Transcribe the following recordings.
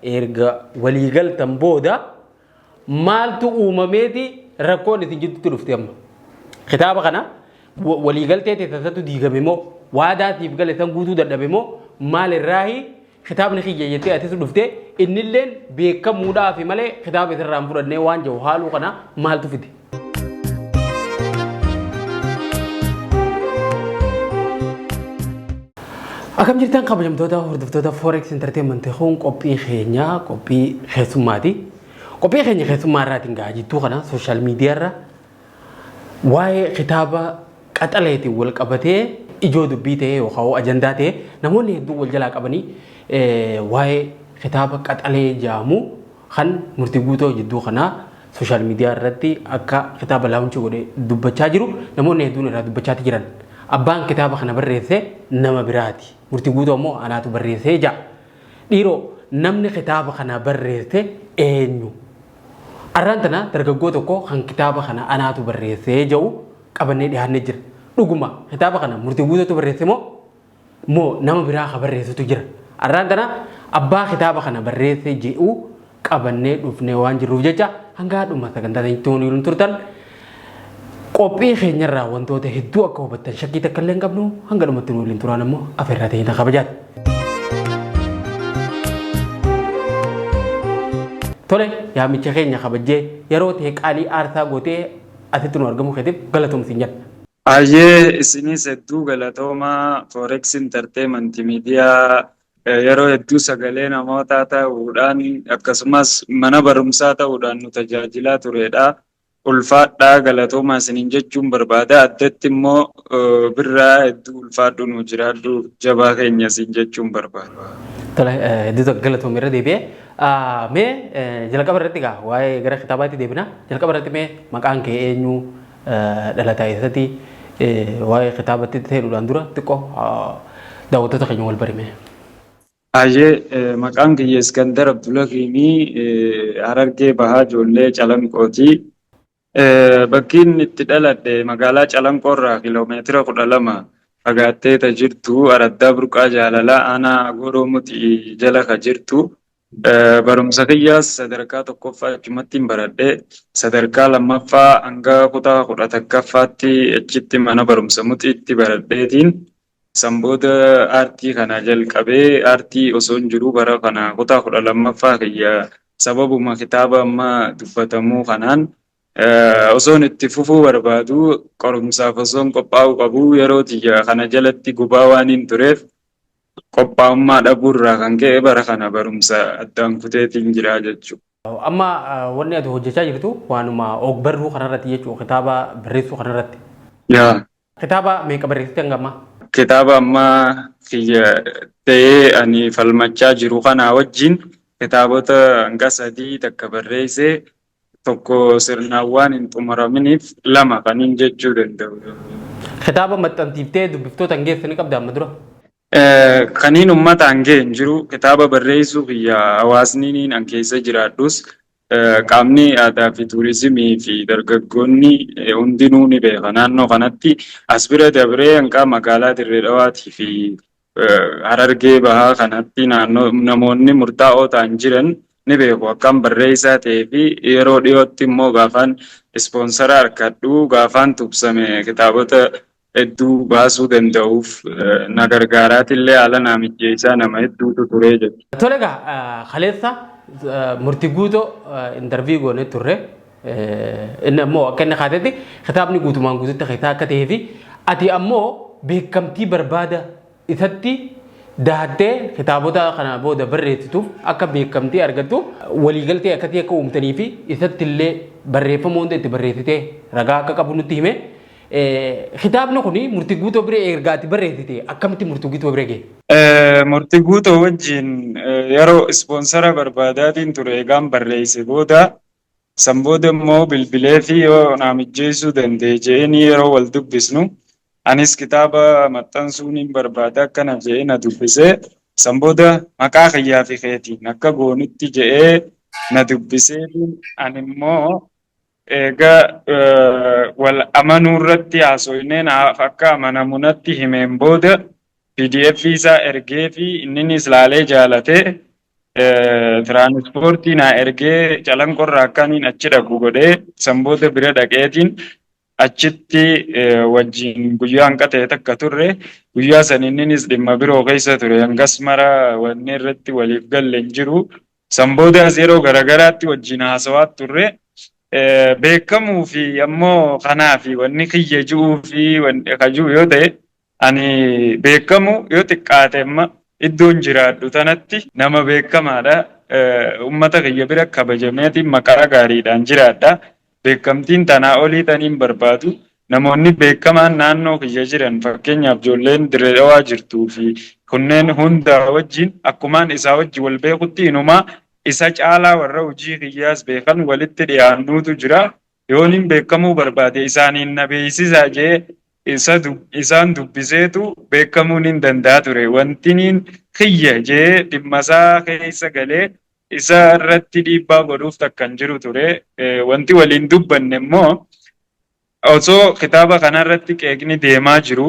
Erga walii galtan booda maaltu uumameeti rakkoon isin jidduutti dhufte amma? Kitaaba kana walii galtee teessasatu diigame moo waadaa siif gale san guutuu dadhabe moo maal irraahi kitaabni kiyya jettee atis dhufte innilleen beekamuudhaafi malee kitaaba isirraa hin fudhannee waan jiru haaluu kana maaltu fide? Akkam jirtan kabajamtoota hordoftoota Forex Entertainment kun qophii keenya qophii keessummaati. Qophii keenya keessummaa irraatiin gahaa jirtuu kana sooshaal miidiyaa irra waa'ee kitaaba qaxaleetiin wal qabatee ijoo dubbii ta'ee yookaan ajandaa ta'ee namoonni hedduun wal jalaa qabanii waa'ee kitaaba qaxalee jedhamu kan murtii guutoo jidduu kanaa sooshaal miidiyaa irratti akka kitaaba laawunchii godhe dubbachaa jiru namoonni hedduun irraa dubbachaati jiran. Abbaan kitaaba kana barreesse nama biraati. Murtii guutoo immoo anaatu barreessee ja'a. Dhiiroo namni kitaaba kana barreesse eenyu? Arraan tana dargaggoo tokko kan kitaaba kana anaatu barreessee jedhu qabannee dhiyaannee jira. Dhuguma kitaaba kana murtii guutootu barreesse moo moo nama biraa ka barreessutu jira? Arraan tana abbaa kitaaba kana barreesse jedhu qabannee dhufnee waan jirruuf jecha hanga dhuma sagantaa keenyatti waliin turtan qophii keenyarraa wantoota hedduu akka hubattan shakkii takka illee hin qabnu hanga dhumatti nu waliin turaan ammoo afeerraa ta'ee kabajaati. Tole yaamicha keenya kabajjee yeroo ta'e qaalii aarsaa gootee asitti nu argamuu keetiif galatoomsi hin jedha. Hayyee isinis hedduu galatoomaa Forex Entertainment Media yeroo hedduu sagalee namootaa ta'uudhaan akkasumas mana barumsaa ta'uudhaan nu tajaajilaa turedha. Ulfaadhaa galatoomaa isiniin jechuun barbaada. Addatti immoo birraa hedduu ulfaadhu nu jiraadhu jabaa keenya isin jechuun barbaada. Tole hedduu tokko galatoomii irra deebi'ee. Mee jalqaba irratti egaa waa'ee gara kitaabaatti deebina. Jalqaba irratti mee maqaan kee eenyu dhalataa eessatti waa'ee kitaabatti seenuudhaan dura xiqqoo daawwattoota keenya wal barime. Hayyee maqaan kiyya Iskandar Abdulakiimii Harargee Bahaa Ijoollee Calanqooti. Bakki inni itti dhaladhe magaalaa Calanqoo irraa kiiloomeetira 12 fagaattee ta jirtu araddaa Burqaa Jaalalaa aanaa Gooroo Muxii jala ka jirtu. Barumsa kiyyaas sadarkaa tokkoffaa achumattiin baradhe. Sadarkaa lammaffaa hanga kutaa 11ffaatti achitti mana barumsa Muxiitti baradheetiin san booda aartii kana jalqabee aartii osoo hin jiruu bara kana kutaa 12ffaa kiyya sababuma kitaaba amma dubbatamuu kanaan osoon itti fufuu barbaadu qorumsaaf osoon qophaa'uu qabu yeroo tiyya kana jalatti gubaa waan hin tureef qophaa'ummaa dhabuu irraa kan ka'e bara kana barumsa addaan kuteetiin jira jechuudha. Amma wanni ati hojjechaa jirtu waanuma og-barruu kanarratti jechuudha kitaaba barreessuu kanarratti. Yaa. Kitaaba meeqa barreessite hanga ammaa? Kitaaba amma kiyya ta'ee ani falmachaa jiru kanaa wajjin kitaabota hanga sadii takka barreessee tokko sirnaan waan hin xumuraminiif lama kanin jechuu danda'u. Kitaaba maxxansiiftee dubbiftoota hin geesse ni qabda amma dura? Kaniin uummataan ga'e hin jiru. Kitaaba barreessuu kiyya hawaasni an keessa jiraadhus qaamni aadaa fi tuurizimii fi dargaggoonni hundinuu ni beeka. Naannoo kanatti as bira dabree hanqaa magaalaa Dirree Dhawaatii fi Harargee Bahaa kanatti naannoo namoonni murtaa'oo ta'an jiran ni beeku. Akkaan barreessaa ta'ee fi yeroo dhiyootti immoo gaafaan ispoonsara harkadhu gaafaan tubsame kitaabota hedduu baasuu danda'uuf na gargaaraatillee haala naa mijjeessaa nama hedduutu turee jechuudha. Tole egaa kaleessa murtii guutoo intarvii goonee turre. Inni ammoo akka inni kaatetti kitaabni guutumaan guututti keessaa akka ta'ee fi ati ammoo beekamtii barbaada isatti dahattee kitaabota kana booda barreessituuf akka beekamtii argattu waliigaltee akkasii akka uumtanii fi isatti illee barreeffama hunda itti barreessitee ragaa akka qabu nutti hime. Kitaabni kun murtii guutoo bira erga ati barreessite akkamitti murtii guutoo bira gahe? Murtii guutoo wajjin yeroo ispoonsara barbaadaatiin ture egaan barreesse booda san booda immoo bilbilee fi yoo naa mijjeessuu danda'e je'eenii yeroo wal dubbisnu anis kitaaba maxxansuu niin barbaada akkana je'ee na dubbisee san booda maqaa kiyyaa fi keetiin akka goonutti je'ee na dubbisee ani immoo eega wal amanuu irratti haasoynee naaf akka amanamu natti himeen booda PDF isaa ergee fi inninis laalee jaalatee Tiraanispoortii naa ergee Calanqoorraa akkaniin achi dhaqu godhee sanboota bira dhaqeetiin achitti wajjin guyyaa hanqa ta'e takka turre. Guyyaa san inninis dhimma biroo keessa ture, hangas mara wanni irratti waliif galle hin jiru. Sanboodaas yeroo garagaraatti wajjin haasawaa turre. Beekamuu fi ammoo kanaa fi wanni kiyya ji'uu fi kajuu yoo ta'e, ani beekamu yoo xiqqaate amma iddoon jiraadhu tanatti nama beekamaadha. Uummata kiyya bira kabajameetiin maqaa gaariidhaan jiraadha. Beekamtiin tanaa olii taniin barbaadu. Namoonni beekamaan naannoo kiyya jiran, fakkeenyaaf ijoolleen Dirree Dhawaa jirtuu fi kunneen hundaa wajjin akkumaan isaa wajjin wal beekutti, inumaa isa caalaa warra hojii kiyyaas beekan walitti dhiyaannuutu jira. Yooniin beekamuu barbaade isaaniin na beeksisaa jee isa isaan dubbiseetu beekamuun hin danda'a ture. Wantiniin kiyya jee dhimma isaa keessa galee isa irratti dhiibbaa godhuuf takka hin jiru ture. Wanti waliin dubbanne immoo osoo kitaaba kanarratti qeeqni deemaa jiru,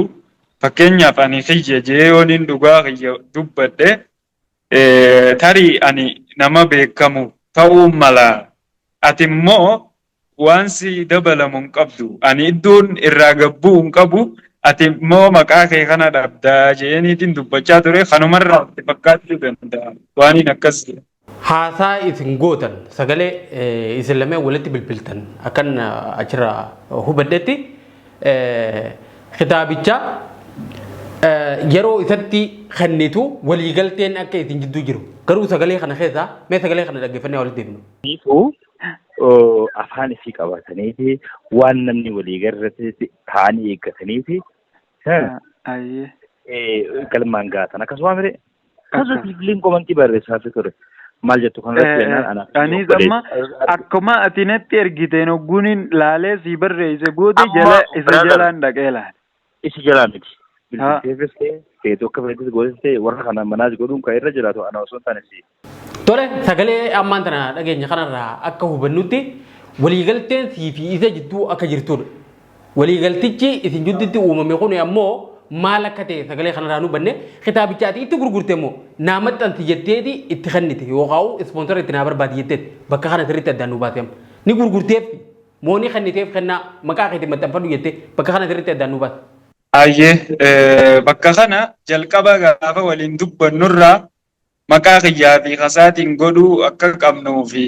fakkeenyaaf ani kiyya jee yooniin dhugaa kiyya dubbadhe, tarii ani nama beekamu ta'uu mala. Ati immoo waan si dabalamu hin qabdu. Ani iddoon irraa gabbuu hin qabu. Ati immoo maqaa kee kana dhabdaa jeeniitiin dubbachaa ture. Kanumarraa itti fakkaachuu danda'a. Waaniin akkas jedhe. Haasaa isin gootan, sagalee isin lameen walitti bilbiltan, akkan achirraa hubadhetti kitaabicha yeroo isatti kennitu waliigalteen akka isin jidduu jiru. Garuu sagalee kana keessaa, mee sagalee kana dhaggeeffannee walitti deebinu. Niitu afaan isii qabataniiti waan namni walii garratti ta'anii eeggataniiti galmaan gaatan akkasuma mire positively comment barreessaa ture. Maal jettu kanarratti jennaan anaaf Anis amma akkuma ati natti ergiteen ogguuniin laalee sii barreesse booda Amma jala isa brother. Jalaan dhaqee laale. Isi jalaa miti. Bilbilteefis ta'e, feetu akka feetis gootis ta'e, warra kana manaas godhuun kan irra jiraatu ana osoo hin taane si. Tole, sagalee ammaan tana dhageenya kanarraa akka hubannutti waliigalteen sii fi isa jidduu akka jirtudha. Waliigaltichi isin jidduutti uumame kun ammoo maal akka ta'e sagalee kanarraa nu hubanne. Kitaabicha ati itti gurgurte immoo naa maxxansi jetteeti itti kennite yookaan sponsor itti naa barbaadi jetteeti, bakka kana sirriitti addaan nu baase amma. Ni gurgurteef moo ni kenniteef kennaa maqaa keetiin maxxanfadhu jettee? Bakka kana sirriitti addaan nu baase. Ayyee, bakka kana jalqaba gaafa waliin dubbannurraa maqaa kiyyaa fi kasaatiin godhuu akka qabnuu fi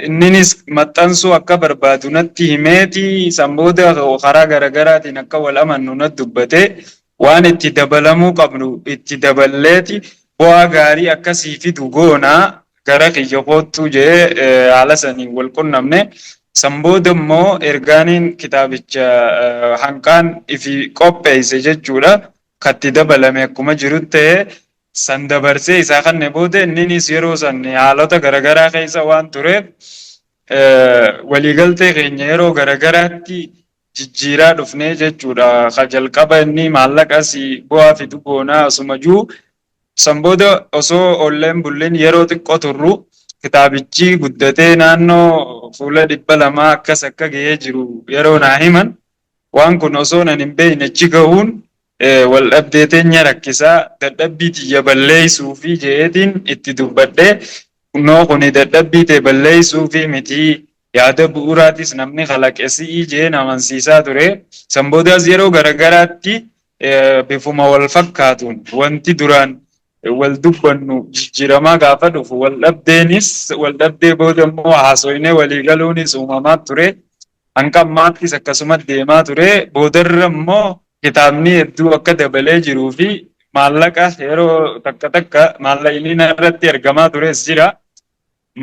inninis maxxansuu akka barbaadu natti himeeti, san booda karaa garagaraatiin akka wal amannu natti dubbate, waan itti dabalamuu qabnu itti daballeeti bu'aa gaarii akkasii fidu goonaa gara kiyya koottuu jee haala saniin wal qunnamne. San booda immoo ergaaniin kitaabicha hanqaan ifi qopheesse jechuudha. Katti dabalame akkuma jiru ta'e san dabarsee isaa kanne booda inninis yeroo san haalota garagaraa keessa waan tureef waliigaltee keenya yeroo garagaraatti jijjiiraa dhufnee jechuudha. Ka jalqaba inni maallaqas bu'aa fidu goonaa asuma jiru, san booda osoo olleen bullin yeroo xiqqoo turru kitaabichi guddatee naannoo fuula 200 akkas akka gahee jiru yeroo naa himan, waan kun osoo nan hin beekne achi gahuun wal dhabdee teenya rakkisaa, dadhabbii tiyya balleessuu fi je'eetiin itti dubbadhee, noo kuni dadhabbii tee balleessuu fi miti, yaada bu'uuraatis namni kalaqe si'ii jeen amansiisaa ture. San boodaas yeroo garagaraatti bifuma wal fakkaatuun wanti duraan wal dubbannu jijjiiramaa gaafa dhufu, wal dhabdeenis wal dhabdee booda immoo haasoynee walii galuunis uumamaa ture. Hanga ammaattis akkasuma deemaa ture. Boodarra immoo kitaabni hedduu akka dabalee jiruu fi maallaqa yeroo takka takka maallaqni irratti ergamaa tures jira.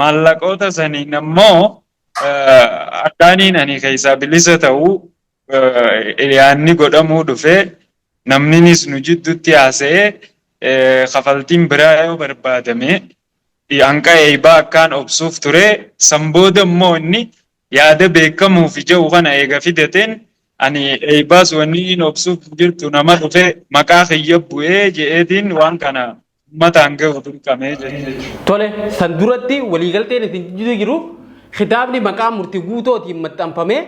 Maallaqoota saniin ammoo akkaaniin ani keessaa bilisa ta'uu yaanni godhamuu dhufee, namninis nu jidduutti haasa'ee kafaltiin biraa yoo barbaadame hanqa eeybaa akkaan obsuuf ture. San booda immoo inni yaada beekamuu fi jiru kana eega fidateen, ani eeybaas wanni inni obsuuf jirtu, nama dhufe maqaa kiyya bu'ee je'eetiin waan kana uummataan gahu dirqamee jechuudha. Tole, san duratti waliigalteen isin jidduu jiru kitaabni maqaa Murtii Guutootiin maxxanfamee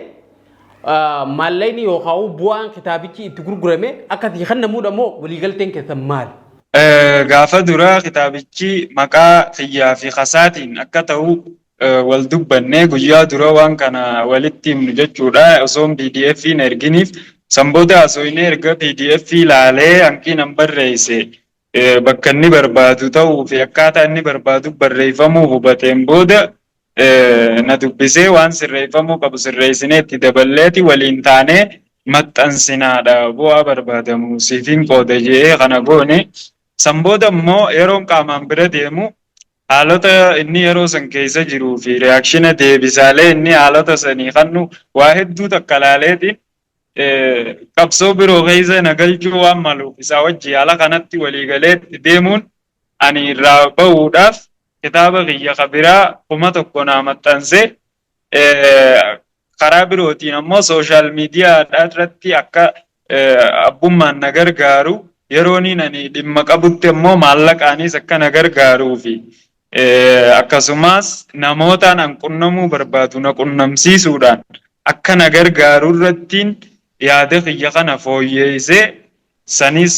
maallaqni yookaan bu'aan kitaabichi itti gurgurame akkasii kennamuudha moo waliigalteen keessan maali? Gaafa duraa kitaabichi maqaa kiyyaa fi kasaatiin akka ta'u wal dubbannee guyyaa dura waan kana walitti himnu jechuudha. Osoon PDF hin erginiif san booda haasofnee erga PDF ilaalee hanqinan barreesse bakka inni barbaadu ta'uu fi akkaataa inni barbaadu barreeffamuu hubateen booda na dubbisee waan sirreeffamuu qabu sirreessinee itti daballeeti waliin taanee maxxansinaadha, bu'aa barbaadamu siifin qooda jedhee kana goone. San booda immoo yeroon qaamaan bira deemu haalota inni yeroo san keessa jiruu fi reaction deebisaalee inni haalota sanii kannu waa hedduu takka laaleetiin qabsoo biroo keessa na galchuu waan maluuf isaa wajji haala kanatti waliigaleetti deemuun ani irraa bahuudhaaf kitaaba kiyya ka biraa 1000 naa maxxansee, karaa birootiin ammoo social media irratti akka abbummaan na gargaaru, yerooniin ani dhimma qabutti ammoo maallaqaanis akka na gargaaruu fi akkasumas namootaan an qunnamuu barbaadu na qunnamsiisuudhaan akka na gargaaru irrattiin yaada kiyya kana fooyyeessee, sanis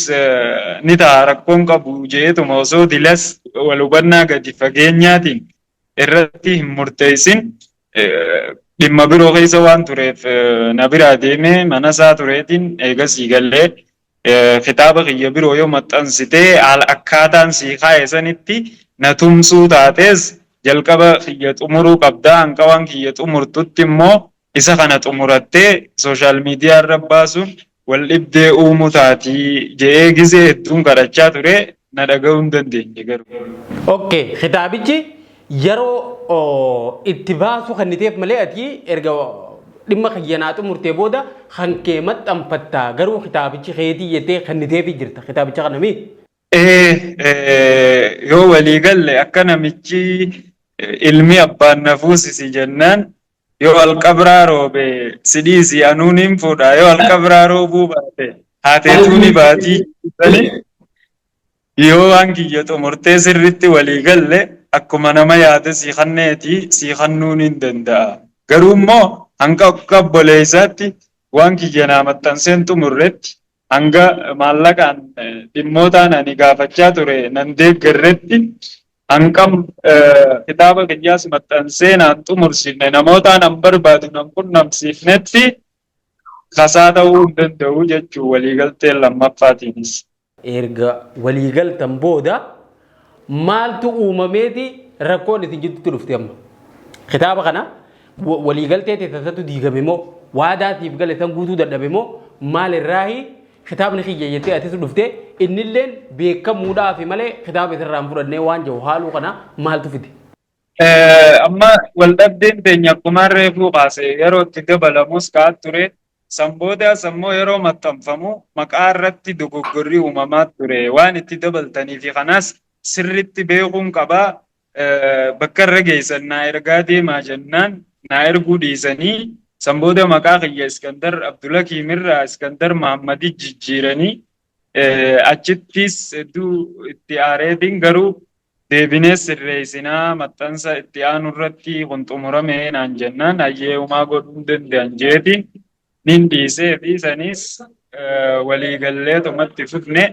ni ta'a, rakkoon qabu jeetuma osoo dilas wal hubannaa gadi fageenyaatiin irratti hin murteessin dhimma biroo keessa waan tureef na biraa deemee mana isaa tureetiin eegasii gallee kitaaba kiyya biroo yoo maxxansitee haala akkaataan sii kaa'e sanitti na tumsuu taates jalqaba kiyya xumuruu qabdaa, hanqa waan kiyya xumurtutti immoo isa kana xumurattee social media irra baasuun wal dhibdee uumuu taatii je'ee gizee hedduun kadhachaa ture, na dhaga'uu hin dandeenye garuu. Okay, kitaabichi yeroo itti baasu kenniteef malee ati erga dhimma kiyyanaa xumurtee booda kan kee maxxanfattaa, garuu kitaabichi keetii jettee kenniteefii jirta kitaabicha kana mii? Ee, yoo walii galle akka namichi ilmi abbaan na fuusisi jennaan, yoo alqabraa roobe si dhiisi anuun hin fuudha, yoo alqabraa roobuu baate haateetuu ni baatii, yoo waan kiyya xumurtee sirritti walii galle akkuma nama yaada sii kanneeti sii kannuun hin danda'a. Garuu immoo hanga akka obboleessaatti waan kiyya naa maxxanseen xumurretti, hanga maallaqaan dhimmootaan ani gaafachaa ture nan deeggarretti, hanqam kitaaba kiyyaas maxxansee naan xumursiifne, namootaan an barbaadu nan qunnamsiifnetti kasaa ta'uu hin danda'u jechuu waliigalteen lammaffaatiinis. Erga waliigaltan booda maaltu uumameeti rakkoon isin jidduutti dhufte amma? Kitaaba kana waliigaltee teessasatu diigame moo, waadaa siif gale san guutuu dadhabe moo, maal irraahi kitaabni kiyya jettee atis dhufte, innilleen beekamuudhaafi malee kitaaba isirraa hin fudhannee waan jiru haaluu kana maaltu fide? Amma waldhabdeen teenya akkuma reefuu kaase yeroo itti dabalamus ka'aa ture. San boodaas ammoo yeroo maxxanfamu maqaa irratti dogoggorri uumamaa ture. Waan itti dabaltanii fi kanaas sirritti beekuun qabaa. Bakka irra geessan naa ergaa deemaa jennaan naa erguu dhiisanii, san booda maqaa kiyya Iskandar Abdulakiim irraa Iskandar Mahammadii jijjiiranii, achittis hedduu itti aareetiin, garuu deebinee sirreessinaa, maxxansa itti aanu irratti kun xumurame naan jennaan, hayyee homaa godhuu hin danda'an jeetiin nin dhiisee fi sanis waliigalleetumatti fufne.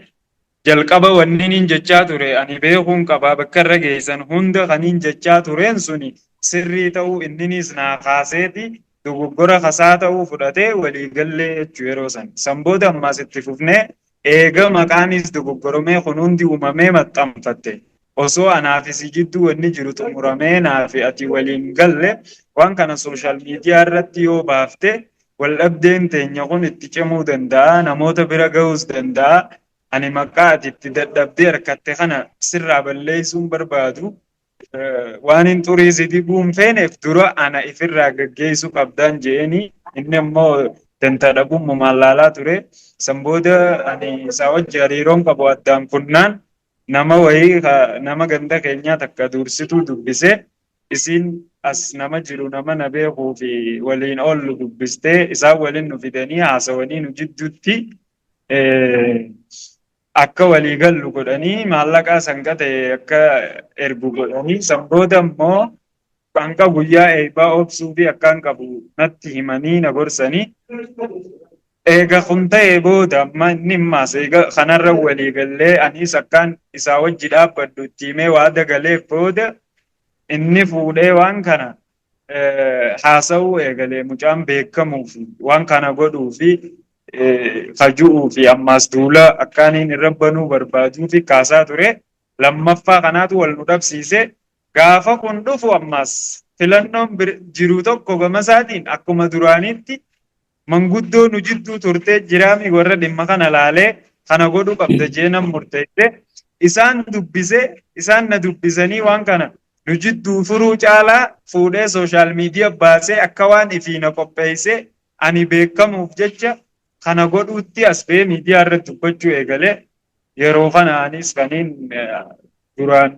Jalqaba wanni nin jechaa ture ani beekuun qabaa, bakka irra geessan hunda kaniin jechaa tureen suni sirrii ta'uu inninis naa kaaseeti dogoggora kasaa ta'uu fudhatee waliigallee jechuu yeroo san. San booda ammaas itti fufnee eega maqaanis dogoggoromee kun hundi uumamee maxxanfatte. Osoo anaa fi si jidduu wanni jiru xumuramee naa fi ati waliin galle waan kana social media irratti yoo baafte waldhabdeen teenya kun itti cimuu danda'a, namoota bira gahuus danda'a. Ani maqaa ati itti dadhabdee harkatte kana sirraa balleessuun barbaadu. Waan hin xurii si dibuu hin feeneef dura ana ifirraa gaggeessuu qabdaan je'eeni, inni ammoo dantaa dhabummumaan laalaa ture. San booda ani isaa wajji hariiroon qabu addaan kunnaan nama wayii nama ganda keenyaa takka dursituu dubbise, isiin as nama jiru nama na beekuu fi waliin oollu dubbistee isaan waliin nu fidanii haasawanii nu jidduutti akka walii gallu godhanii, maallaqaa sanqa ta'e akka ergu godhanii, san booda immoo hanga guyyaa eebbaa obsuu fi akkaan qabu natti himanii na gorsanii. Eega kun ta'ee booda amma inni ammaas eega kanarra walii gallee anis akkaan isaa wajji dhaabbadhu itti himee waada galeef booda inni fuudhee waan kana haasa'uu eegalee, mucaan beekamuu fi waan kana godhuu fi kaju'uu fi ammaas duula akkaaniin irra banuu barbaaduu fi kaasaa ture. Lammaffaa kanaatu wal nu dhabsiise. Gaafa kun dhufu ammaas filannoon jiru tokko gama isaatiin akkuma duraaniitti manguddoo nu jidduu turtee jiraami, warra dhimma kana laalee kana godhuu qabda jee nan murteesse. Isaan dubbise, isaan na dubbisanii waan kana nu jidduu furuu caalaa fuudhee social media baasee akka waan ifii na qopheessee ani beekamuuf jecha kana godhuutti as ba'ee miidiyaa irratti dubbachuu eegalee. Yeroo kana anis kaniin duraan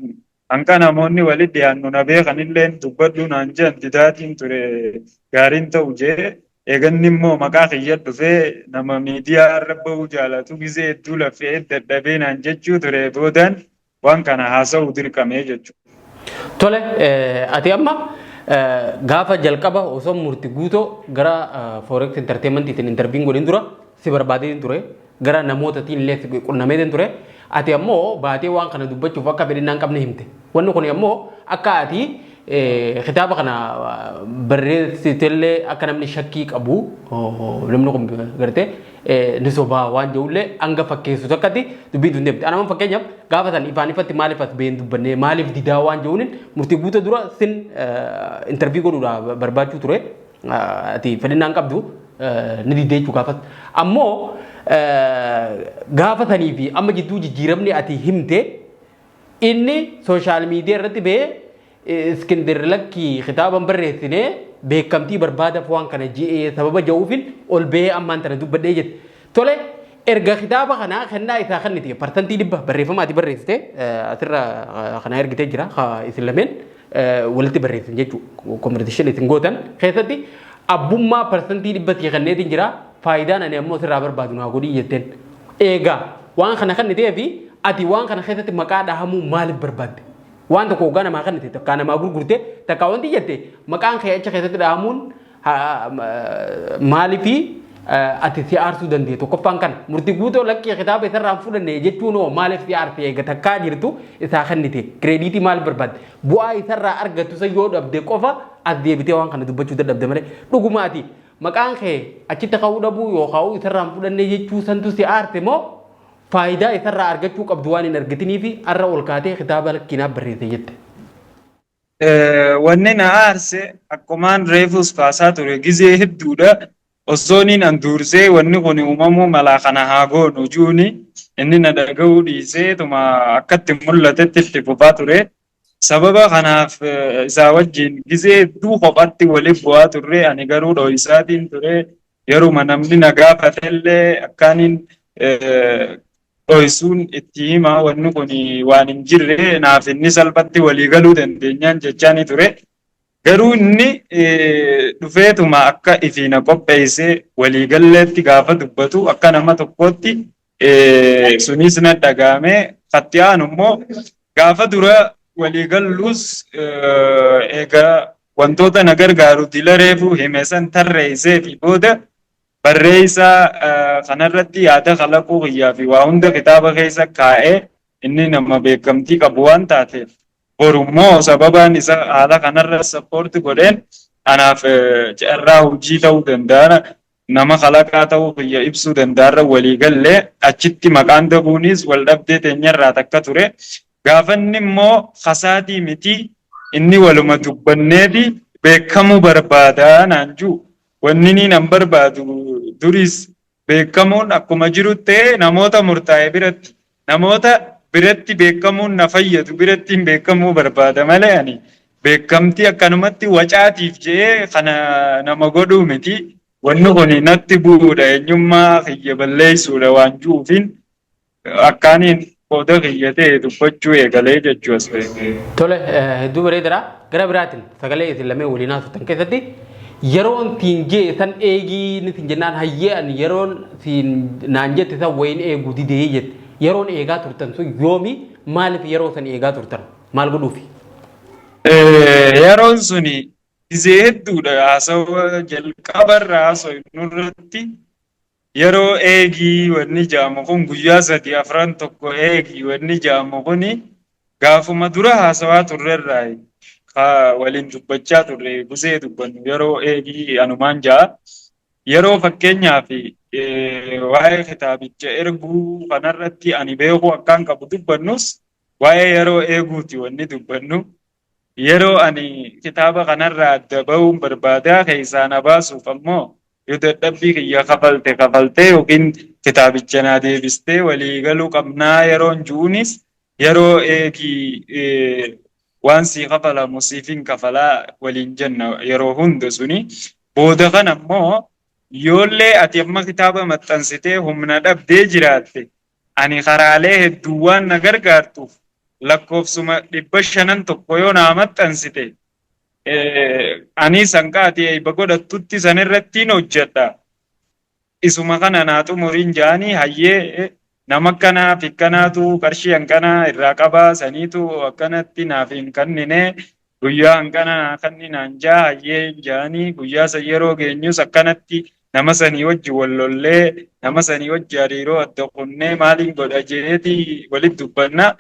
hanqa namoonni walitti dhiyaannu na beekanillee dubbadhu naan jedhan didaatiin ture, gaariin ta'u jee. Eeganni immoo maqaa kiyya dhufee nama miidiyaa irra bahuu jaalatu gizee hedduu laffee dadhabee naan jechuu ture, boodaan waan kana haasa'uu dirqamee jechuudha. Tole, ati amma gaafa jalqaba osoo murti guutoo gara Forex Entertainmentiitiin interview godhin dura si barbaadeen ture, gara namootatiin illee si qunnameetiin ture. Ati ammoo baatee waan kana dubbachuuf akka fedhinnaa hin qabne himte. Wanni kun ammoo akka ati kitaaba kana barreessitellee akka namni shakkii qabu, namni kun gartee ni sobaa waan jedhullee hanga fakkeessu takkatti dubbiin tun deemte. Anama fakkeenyaaf gaafa san ifaan ifatti maaliif as baheen dubbannee, maaliif didaa waan jedhuun murtii guutuu dura sin interview godhuudhaa barbaachuu ture. Ati fedhinnaan qabdu ni diddee jechuu gaafas. Ammoo gaafa sanii fi amma jidduu jijjiiramni ati himte, inni social media irratti bahee Iskindir lakkii kitaaban barreessinee beekamtii barbaadaaf waan kana ji'ee sababa ja'uufin ol bahee ammaan tana dubbadhee jette. Tole, erga kitaaba kanaa kennaa isaa kennite, 100% barreeffama ati barreessite asirra kana ergitee jira, isin lameen walitti barreessan jechuudha. Competition isin gootan keessatti abbummaa 100% sii kenneetiin jira, faayidaan ani ammoo sirraa barbaadu naa godhii jetteen. Eegaa waan kana kennitee fi ati waan kana keessatti maqaa dhahamuu maaliif barbaadde? Waan tokko hoggaa namaa kennite, takkaa namaa gurgurte, takkaa wanti jette, maqaan kee achi keessatti dhahamuun maaliifi ati si aarsuu danda'e? Tokkoffaan kana, murtii guutoo lakkii kitaaba isarraa hin fudhanne jechuun hoo maaliif si aarse? Eega takkaa jirtu isaa kennite, credit maaliif barbaadde? Bu'aa isarraa argattu san yoo dhabde qofa as deebitee waan kana dubbachuu dadhabde malee, dhuguma ati maqaan kee achitti ka'uu dhabuu yookaan isarraa hin fudhanne jechuu santu si aarse moo faayidaa isarraa argachuu qabdu waan hin argatiniifi har'a ol kaatee kitaaba lakkiinaaf barreesse jette? Wanni na aarse akkumaan reefus kaasaa ture gizee hedduudha. Osoo inni an dursee wanni kun uumamuu malaa kana haa goonu juuni inni na dhaga'uu dhiisee tuma akkatti mul'atetti itti fufaa ture. Sababa kanaaf isaa wajjin gizee hedduu kophatti waliif bu'aa turre, ani garuu dho'isaatiin ture. Yeruma namni na gaafatellee akkaaniin dho'isuun itti hima, wanni kun waan hin jirre, naaf inni salphatti walii galuu dandeenyaan jechaani ture. Garuu inni dhufeetuma akka ifii na qopheessee waliigalleetti gaafa dubbatu akka nama tokkootti sunis na dhagahame. Katti aanu immoo gaafa dura waliigalluus egaa wantoota na gargaaru dila reefuu hime san tarreessee fi booda barreessaa kanarratti yaada kalaquu kiyyaa fi waa hunda kitaaba keessa kaa'ee, inni nama beekamtii qabu waan taateef borummoo sababaan isa haala kanarra support godheen anaaf carraa hojii ta'uu danda'a, nama kalaqaa ta'uu kiyya ibsuu danda'arra walii gallee achitti maqaan dabuunis wal dhabdee teenyarraa takka ture. Gaafanni immoo kasaatii miti, inni waluma dubbanneeti beekamuu barbaadaa naan jiru. Wanni inni nan barbaadu duris beekamuun akkuma jiru ta'e, namoota murtaa'e biratti, namoota biratti beekamuun na fayyadu biratti beekamuu barbaada malee ani beekamtii akkanumatti wacaatiif jedhee kana nama godhuu miti. Wanni kun natti bu'uudha, eenyummaa kiyya balleessuudha waan jiruufin akkaaniin qooda kiyya ta'e dubbachuu eegalee jechuu as ba'e. Tole, hedduu bareedaadha. Gara biraatiin sagalee isin lameen waliin haasoftan keessatti yeroon siin jee san eegii ni siin jennaan, hayyee ani yeroon siin naan jette san wayin eeguu didee jette. Yeroon eegaa turtan sun yoomi? Maaliif yeroo san eegaa turtan? Maal godhuufi? Yeroon suni gizee hedduudha, haasawaa jalqabarra haasawnu irratti. Yeroo eegii wanni jedhamu kun guyyaa 3 4 1 eegii wanni jedhamu kuni gaafuma dura haasawaa turrerraa waliin dubbachaa turre gusee dubbannu yeroo eegii anumaan ja'a. Yeroo fakkeenyaaf waa'ee kitaabicha erguu kanarratti ani beekuu akkaan qabu dubbannus waa'ee yeroo eeguuti wanni dubbannu. Yeroo ani kitaaba kanarraa adda bahuun barbaadaa keessaa na baasuuf ammoo yoo dadhabbii kiyya kafalte kafaltee yookiin kitaabicha naa deebistee walii galuu qabnaa yeroon ju'uunis yeroo eegii waan sii kafalamu siif hin kafalaa waliin jenna yeroo hunda suni. Booda kana ammoo yoollee ati amma kitaaba maxxansitee humna dhabdee jiraatte ani karaalee hedduu waan na gargaartuuf lakkoofsuma 500 yoo naa maxxansite ani sanqaati eebba godhattutti sanirrattiin hojjedha. Isuma kana naa xumuriin jaanii hayyee nama akkanaa fi akkanaatu qarshii hanqanaa irraa qabaa saniitu akkanatti naaf hin kennine guyyaa hanqana naa kenninaan jaa hayyee jaanii guyyaa san yeroo geenyus akkanatti nama sanii wajji wal lollee nama sanii wajji hariiroo adda kunnee maaliin godha jeeti walitti dubbanna.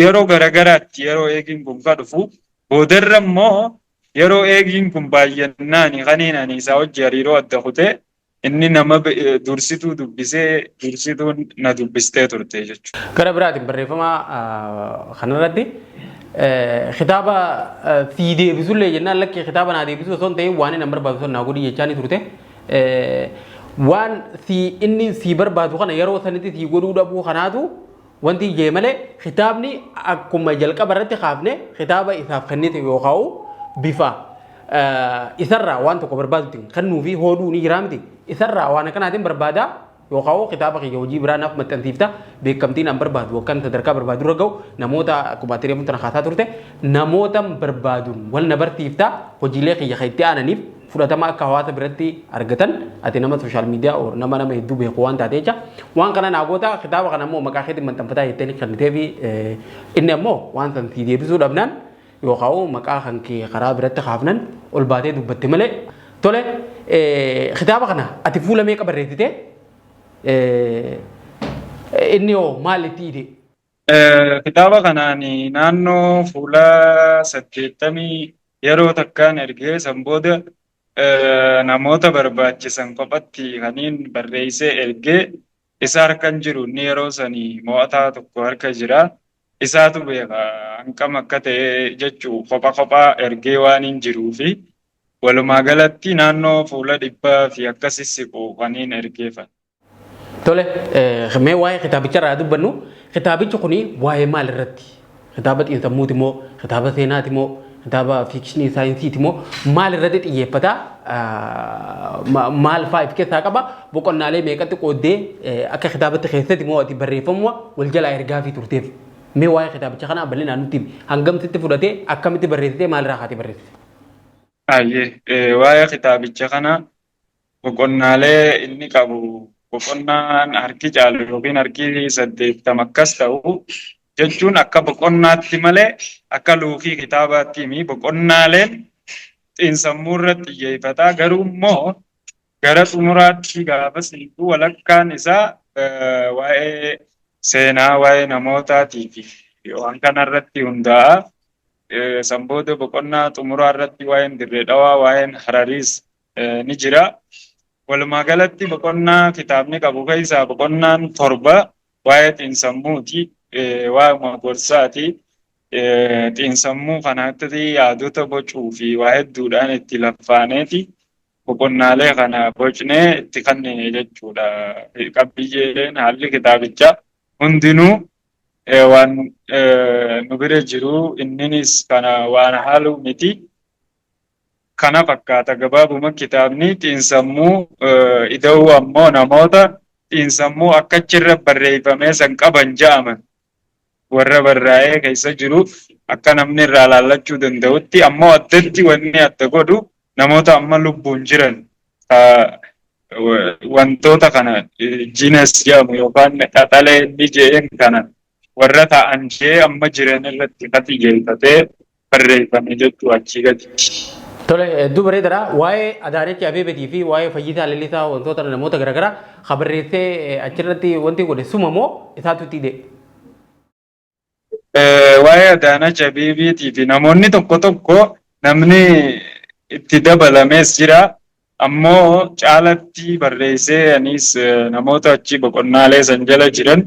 Yeroo garagaraatti yeroo eegiin kun ka dhufu boodarra immoo yeroo eegiin kun baay'annaani kaniin ani isaa wajji hariiroo adda kutee inni nama dursituu dubbisee dursituun na dubbistee turte jechuudha. Gara biraatiin barreeffama kanarratti kitaaba sii deebisullee jennaan lakkee kitaaba naa deebisuu osoo hin ta'in waan inni barbaadu sun naa godhi jechaa ni turte. Waan sii inni sii barbaadu kana yeroo sanitti sii godhuu dhabuu kanaatu wanti jee malee kitaabni akkuma jalqaba irratti kaafne kitaaba isaaf kennite yookaan bifa isarraa waan tokko barbaadutiin kennuu fi hooduu ni jira miti. Isarraa waan akkanaatiin barbaadaa yookaan kitaaba kiyya hojii biraa naaf maxxansiifta beekamtiin an barbaadu akkan sadarkaa barbaadu irra ga'u namoota akkuma ati reefu tana kaasaa turte namoota barbaaduun wal na barsiifta hojiilee kiyya kan itti aananiif fudhatama akka hawaasa biratti argatan ati nama social media or nama nama hedduu beeku waan taate jecha waan kana naa goota kitaaba kana ammoo maqaa keetiin maxxanfataa jettee ni kennitee fi inni ammoo waan san sii deebisuu dhabnaan yookaan maqaa kan kee karaa biratti kaafnan ol baatee dubbatte malee. Tole, kitaaba kana ati fuula meeqa barreessite? Inni hoo maal itti hidhe? Kitaaba kanaan naannoo fuula 80 yeroo takkaan ergee san booda namoota barbaachisan kophatti kaniin barreessee ergee isa harkan jiru inni yeroo sanii mo'ataa tokko harka jira. Isaatu beeka hanqam akka ta'e jechuu kopha kophaa ergee waan hin jiruu fi walumaa galatti naannoo fuula 100 fi akkasi siqu kaniin ergeefan. Tole, mee waa'ee kitaabicha irraa dubbannu. Kitaabichi kuni waa'ee maal irratti? Kitaaba xiinsammuuti moo? Kitaaba seenaati moo? Kitaaba fiikshinii saayinsiiti moo? Maal irratti xiyyeeffata? Maal fa'aa of keessaa qaba? Boqonnaalee meeqatti qooddee akka kitaabatti keessatti moo ati barreeffamuma wal jalaa ergaa fi turteef? Mee waa'ee kitaabicha kanaa bal'inaan nutti himi. Hangam sitti fudhatee akkamitti barreessitee maalirraa kaatee barreessite? Ayyee, waa'ee kitaabicha kanaa boqonnaalee inni qabu boqonnaan harki caalu yookiin harki 80 akkas ta'u jechuun akka boqonnaatti malee akka luukii kitaabaatti himi boqonnaaleen xiinsammuu irratti xiyyeeffataa garuu immoo gara xumuraatti gaafa seentu walakkaan isaa waa'ee seenaa waa'ee namootaatii fi waan kanarratti hundaa'a. San booda boqonnaa xumuraa irratti waa'een Dirree Dhawaa waa'een Harariis ni jira. Walumaa galatti boqonnaa kitaabni qabu keessaa boqonnaan 7 waa'ee xiinsammuuti, waa'uma gorsaati. Xiinsammuu kanatti yaadota bocuu fi waa hedduudhaan itti laffaaneeti boqonnaalee kana bocnee itti kennine jechuudha. Qabiyyeeleen haalli kitaabichaa hundinuu waan nu bira jiru inninis kana waan haalu miti. Kana fakkaata gabaabuma kitaabni xiinsammuu ida'uu ammoo namoota xiinsammuu akkachirra barreeffamee san qaban ja'aman warra barraa'ee keessa jiru akka namni irraa laallachuu danda'utti ammoo addatti wanni adda godhu namoota amma lubbuun jiran wantoota kana jiines jedhamu yookaan qaxalee inni je'een kana warra ta'an jee amma jiran irratti kan xiyyeeffatee barreeffame jechuu achii gadi. Tole, hedduu bareedaadha. Waa'ee Adaanech Abeebeetii fi waa'ee Fayyisaa Leellisaa wantoota namoota garaagaraa kan barreessee achirratti wanti godhe suma moo isaatu itti hidhe? Waa'ee Adaanach Abeebeetii fi namoonni tokko tokko namni itti dabalamees jira. Ammoo caalatti barreessee anis namoota achi boqonnaalee san jala jiran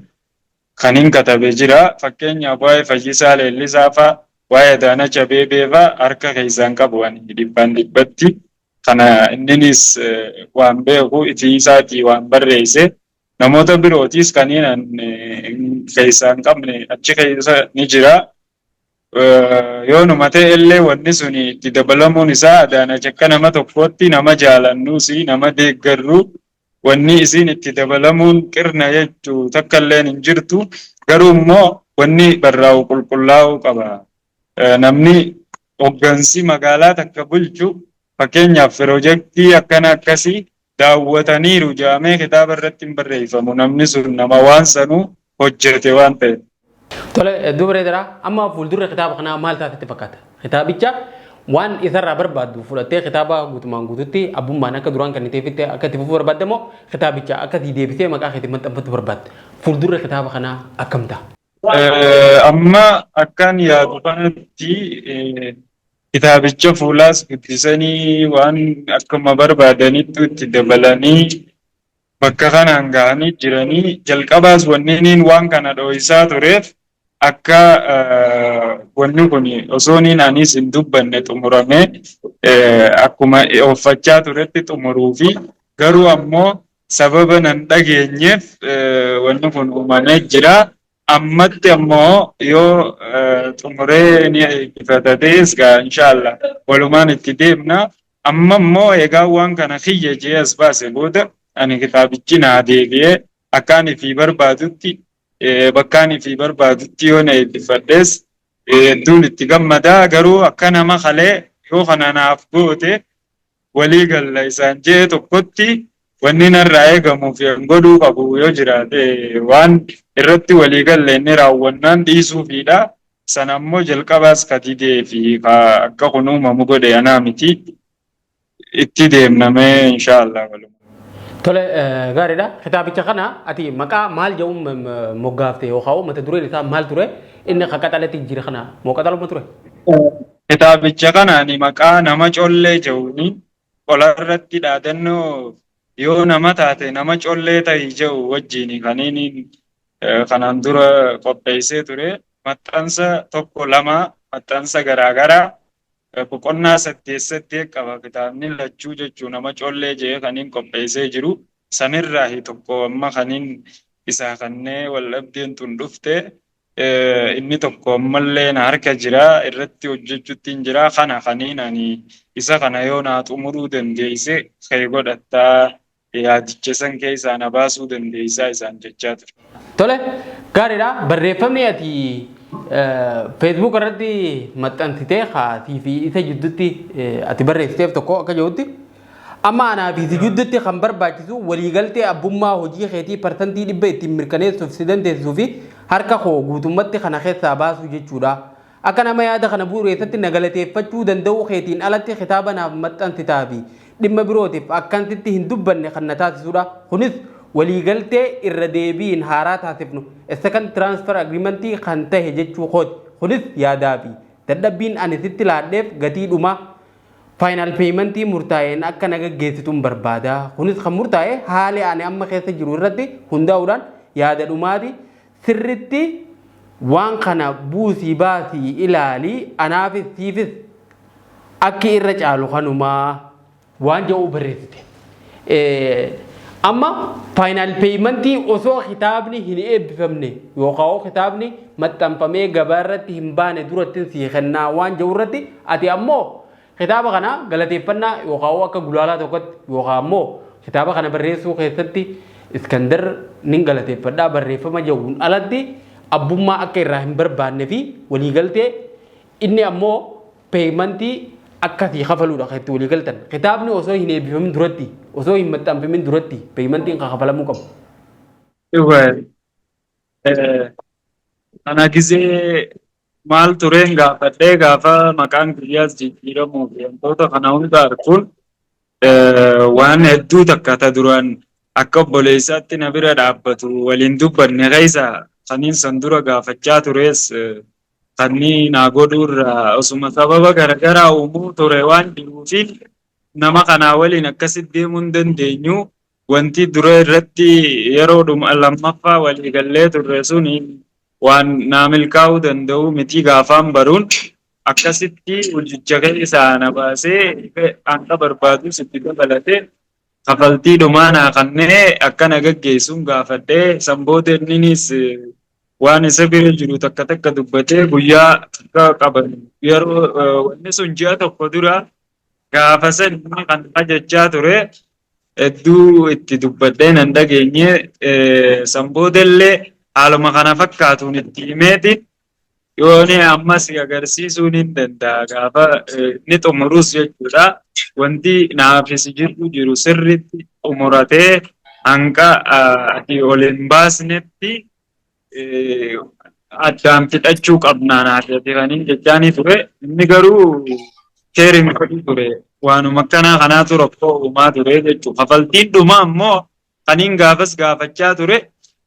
kan hin katabe jira. Fakkeenyaaf waa'ee Fayyisaa Leellisaa fa'a, waa'ee Adaanach Abeebee fa'a harka keessaan qabu ani dhibbaan dhibbatti. Kana inninis waan beeku ifii isaatii waan barreesse. Namoota birootis kanneen an keessaa hin qabne achi keessa ni jira. Yoo numa ta'e illee wanni sun itti dabalamuun isaa Adaanach akka nama tokkootti nama jaalannuus nama deeggarru wanni isiin itti dabalamuun qirna jechuu takka illeen hin jirtu. Garuu immoo wanni barraa'u qulqullaa'uu qaba. Namni hoggansi magaalaa takka bulchu fakkeenyaaf pirojektii akkana akkasii daawwataniiru jedhamee kitaaba irratti hin barreeffamu. Namni sun nama waan sanuu hojjete waan ta'eef. Tole, hedduu bareedaadha. Amma fuuldurri kitaaba kanaa maal taasitti fakkaata? Kitaabicha waan isarraa barbaaddu fudhattee kitaaba guutumaan guututti abbummaan akka duraan kenniteefitti akka itti fufuu barbaadde moo kitaabicha akka sii deebisee maqaa keetiin maxxanfattu barbaadde? Fuuldurri kitaaba kanaa akkam ta'a? Amma akkaan yaadu kanatti kitaabicha fuulaas guddisanii waan akkuma barbaadanitti itti dabalanii bakka kanaan gahanii jiranii jalqabaas wanni waan kana dhoo'isaa tureef akka wanni kun osoo niin anis hin dubbanne xumuramee akkuma ooffachaa turetti xumuruu fi garuu ammoo sababa nan dhageenyeef wanni kun uumamee jira. Ammatti ammoo yoo xumuree ni eebbifata ta'es gaa inshaallah walumaan itti deemna. Amma immoo egaa waan kana kiyya jee as baase booda ani kitaabichi naa deebi'ee akka ani fi barbaadutti bakka ani fi barbaadutti yoo na eebbifadhes hedduun itti gammada. Garuu akka nama kalee yoo kana naaf goote walii galla isaan jee tokkotti wanni narraa eegamuu fi godhuu qabu yoo jiraate waan irratti walii galle inni raawwannaan dhiisuufiidha. Sana ammoo jalqabaas ka didee fi akka kun uumamu godhe anaa miti. Itti deemnamee inshaallah waluma. Tole, gaariidha. Kitaabicha kana ati maqaa maal jedhuun moggaafte yookaan mata dureen isaa maal ture? Inni kan qaxaletti jira kana moo qaxaluma ture? Kitaabicha kana ani maqaa nama collee jedhuuni qolarratti dhaadannoo yoo nama taate nama collee ta'i jedhu wajjin kan inni kanaan dura qopheessee ture. Maxxansa tokko lama maxxansa garaagaraa boqonnaa saddeet saddeet qaba kitaabni lachuu jechuu nama collee jedhee kan inni qopheessee jiru. Sanirraa tokko amma kan isaa kannee wal dhabdeen tun dhufte inni tokko ammallee na harka jira irratti hojjechuutti hin jira. Kana kaniin ani isa kana yoo naa xumuruu dandeesse kee godhattaa yaadicha san keessaa na baasuu dandeessaa isaan jechaa ture. Tole, gaariidha. Barreeffamni ati Facebook irratti maxxansitee haatii fi isa jidduutti ati barreessiteef tokko akka jirutti amma anaa fi si jidduutti kan barbaachisu waliigaltee abbummaa hojii keetii 100% ittiin mirkaneessuuf si dandeessisuu fi harka koo guutummatti kana keessaa baasuu jechuudha. Akka nama yaada kana bu'uureessatti na galateeffachuu danda'uu keetiin alatti kitaaba naaf maxxansitaa fi dhimma birootiif akkansitti hin dubbanne kan na taasisudha. Kunis waliigaltee irra deebiin haaraa taasifnu second transfer agreement kan tahe jechuu kooti. Kunis yaadaa fi dadhabbiin ani sitti laadheef gatii dhumaa final paymentii murtaa'een akka na gaggeessituun barbaada. Kunis kan murtaa'e haali ani amma keessa jiru irratti hundaa'uudhaan yaada dhumaati sirritti waan kana buusii baasii ilaalii anaafis siifis akki irra caalu kanumaa waan jedhu barreessite. Amma final paymentii osoo kitaabni hin eebbifamne yookaan kitaabni maxxanfamee gabaa irratti hin baane duratti sii kennaa waan jedhu irratti ati ammoo kitaaba kana galateeffannaa yookaan akka gulaalaa tokkotti yookaan ammoo kitaaba kana barreessuu keessatti Iskandar nin galateeffadhaa barreeffama jedhuun alatti abbummaa akka irraa hin barbaanne fi waliigaltee inni ammoo paymentii akkasii kafaluudha kan itti waliigaltan. Kitaabni osoo hin eebbifamin duratti osoo hin maxxanfamin duratti paymentiin kan kafalamuu qabu. Ana gizee Maal tureen gaafadhee gaafa maqaan kiyyaas jijjiiramuu fi wantoota kana hunda arguun waan hedduu takka ta duraan akka obboleessaatti na bira dhaabbatu waliin dubbanne keessa kaniin san dura gaafachaa tures kanni naa godhuu irraa osuma sababa garagaraa uumuu ture waan jiruufiin nama kanaa waliin akkasitti deemuu hin dandeenyu. Wanti dura irratti yeroo dhuma lammaffaa walii gallee turre suni waan naa milkaa'uu danda'u miti gaafaan baruun akkasitti hojicha keessaa na baasee hanga barbaadus itti dabalatee kafaltii dhumaa naa kannee akka na gaggeessuun gaafadhee san booda inninis waan isa bira jiru takka takka dubbatee guyyaa akka qaban yeroo wanni sun ji'a tokko dura gaafa san inni kan ajajjaa ture hedduu itti dubbadhee nan dhageenye. San boodallee haaluma kana fakkaatuun itti himeeti yooni ammas agarsiisuun hin danda'a gaafa inni xumurus jechuudha. Wanti naafis jiru jiru sirriitti xumuratee hanga ati ol hin baasnetti addaan fixachuu qabnaa naaf jedhanii jechaanii ture. Inni garuu keeriin godhu ture. Waanuma akkanaa kanaatu rakkoo uumaa ture jechuudha. Kafaltiin dhumaa ammoo kaniin gaafas gaafachaa ture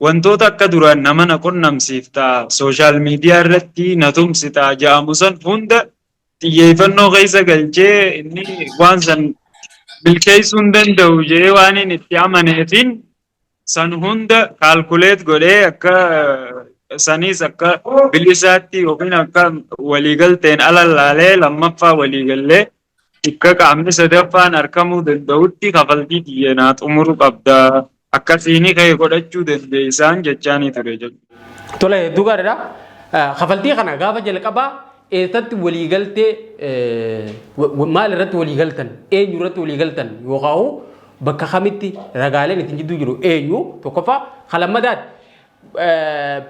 wantoota akka duraan nama na qunnamsiiftaa social media irratti na tumsitaa ja'amu san hunda xiyyeeffannoo keessa galchee inni waan san milkeessuu hin danda'u jedhee waan inni itti amaneefin san hunda calculate godhee akka sanis akka bilisaatti yookiin akka waliigalteen ala laalee lammaffaa waliigallee akka qaamni sadaffaan argamuu danda'utti kafaltii xiyyenaa xumuruu qabda. Akkasiin ka'e godhachuu dandeessaan jechaanii ture jechuudha. Tole, hedduu gaariidha. Kafaltii kana gaafa jalqabaa eessatti waliigaltee, maal irratti waliigaltan, eenyu irratti waliigaltan, yookaan bakka kamitti, ragaaleen ittiin jidduu jiru eenyu? Tokkoffaa. Lammadaati,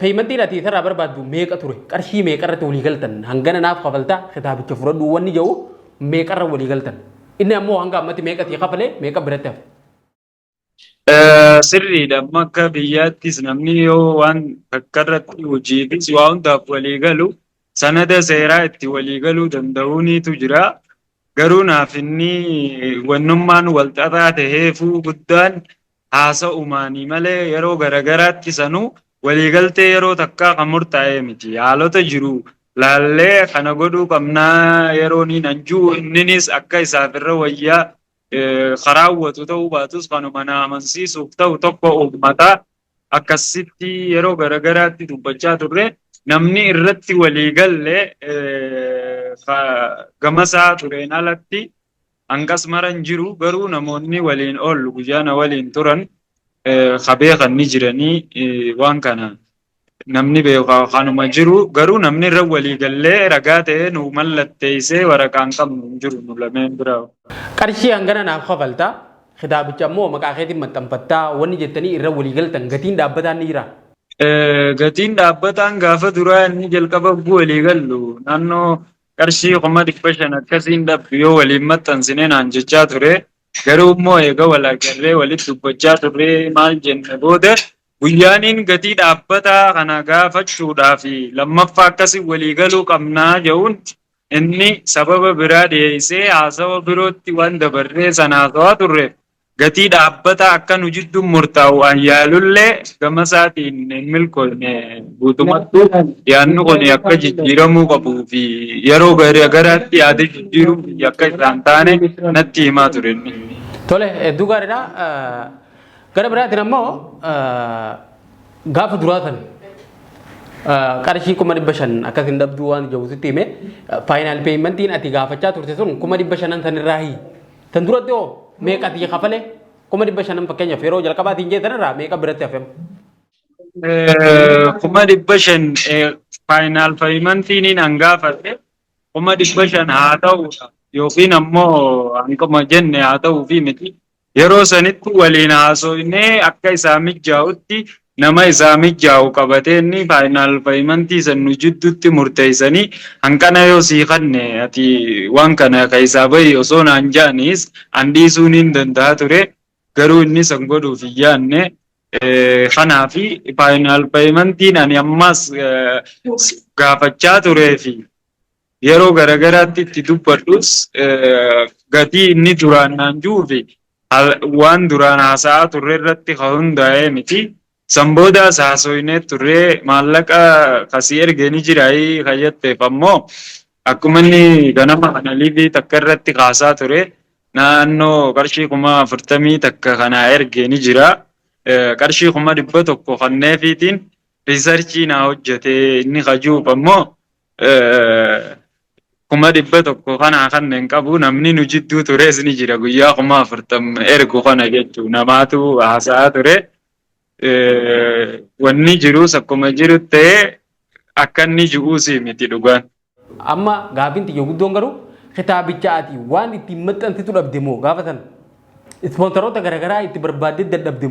paymentiin ati isarraa barbaaddu meeqa ture? Qarshii meeqa irratti waliigaltan? Hangana naaf kafaltaa, kitaabicha fudhadhu wanni jedhu meeqarra waliigaltan? Inni ammoo hanga ammatti meeqa tii kafalee, meeqa biratti hafe? Sirriidha. Amma akka biyyaattis namni yoo waan takka irratti hojiifis waa hundaaf walii galu sanada seeraa itti walii galuu danda'uunitu jira. Garuu naaf inni wannummaan wal xaxaa taheefuu guddaan haasa'umaanii malee yeroo garagaraatti sanuu waliigaltee yeroo takkaa kan murtaa'ee miti. Haalota jiru laallee kana godhuu qabnaa yeroo niin anjuu inninis akka isaaf irra wayyaa karaawwatu ta'uu baatus kanuma na amansiisuuf ta'u tokko uummataa akkasitti yeroo garagaraatti dubbachaa turre. Namni irratti walii galle gamasaa tureen alatti hanqas maran jiru. Garuu namoonni waliin oollu guyyaana waliin turan kabeekan ni jiranii. Waan kana namni beeku kanuma jiru. Garuu namni irra walii gallee ragaa ta'ee nu mallatteessee waraqaan qabnu hin jiru nu lameen bira. Qarshii hangana naaf kafaltaa, kitaabicha ammoo maqaa keetiin maxxanfattaa wanni jettanii irra walii galtan gatiin dhaabbataan ni jira? Gatiin dhaabbataan gaafa duraa inni jalqaba walii gallu naannoo qarshii 500,000 akkasiin dhabdu yoo waliin maxxansine naan jechaa ture. Garuu immoo eega wal agarree walitti dubbachaa turre maal jenne booda guyyaaniin gatii dhaabbataa kana gaafachuudhaa fi lammaffaa akkasii walii galuu qabnaa jedhuun inni sababa biraa dhiyeessee haasawa birootti waan dabarree sana haasawaa turreef gatii dhaabbataa akka nu jidduun murtaa'u an yaalullee gama isaatiin hin milkoofne. Guutumattuu yaadni kun akka jijjiiramuu qabuu fi yeroo garaatti yaada jijjiiruu fi akka isaan taane natti himaa ture inni. Tole, hedduu gaariidha. Gara biraatiin ammoo gaafa duraa san qarshii 500,000 akkas hin dhabduu waan jedhu sitti hime. Final paymentiin ati gaafachaa turte sun 500,000 sanirraa hii. Tan duratti hoo meeqa ati kafale? 500,000 fakkeenyaaf yeroo jalqabaatiin jee sanirraa meeqa biratti hafem? 500,000 final paymentiin an gaafadhe 500,000 haa ta'uudha yookiin ammoo hanquma jenne haa ta'uu fi miti. Yeroo sanitti waliin haasofnee akka isaa mijaa'utti nama isaa mijaa'u qabatee inni final paymentii san nu jidduutti murteessanii hanqana yoo sii kanne ati waan kana keessaa bahi osoo naan ja'anis an dhiisuun hin danda'a ture. Garuu inni san godhuuf hin yaadne. Kanaafi final paymentiin ani ammas gaafachaa turee fi yeroo garagaraatti itti dubbadhus gatii inni duraan naan jiru fi waan duraan haasa'aa turre irratti kan hundaa'ee miti. San boodaas haasoynee turree maallaqa kasii ergee ni jiraayii kan jetteef ammoo akkuma inni ganama kana live takka irratti kaasaa ture, naannoo qarshii 41,000 kanaa ergee ni jira. Qarshii 100,000 kanneefiitiin research naa hojjetee inni kajuuf ammoo 100,000 kanaa kanneen qabu. Namni nu jidduu tures ni jira, guyyaa 40,000 ergu kana jechuu namaatu haasa'aa ture. Wanni jirus akkuma jiru ta'ee akka inni ji'uusi miti dhugaan. Amma gaafiin xiyya guddoon garuu kitaabicha ati waan ittiin maxxansitu dhabde moo, gaafa sana ispoonsaroota garaagaraa itti barbaaddee dadhabde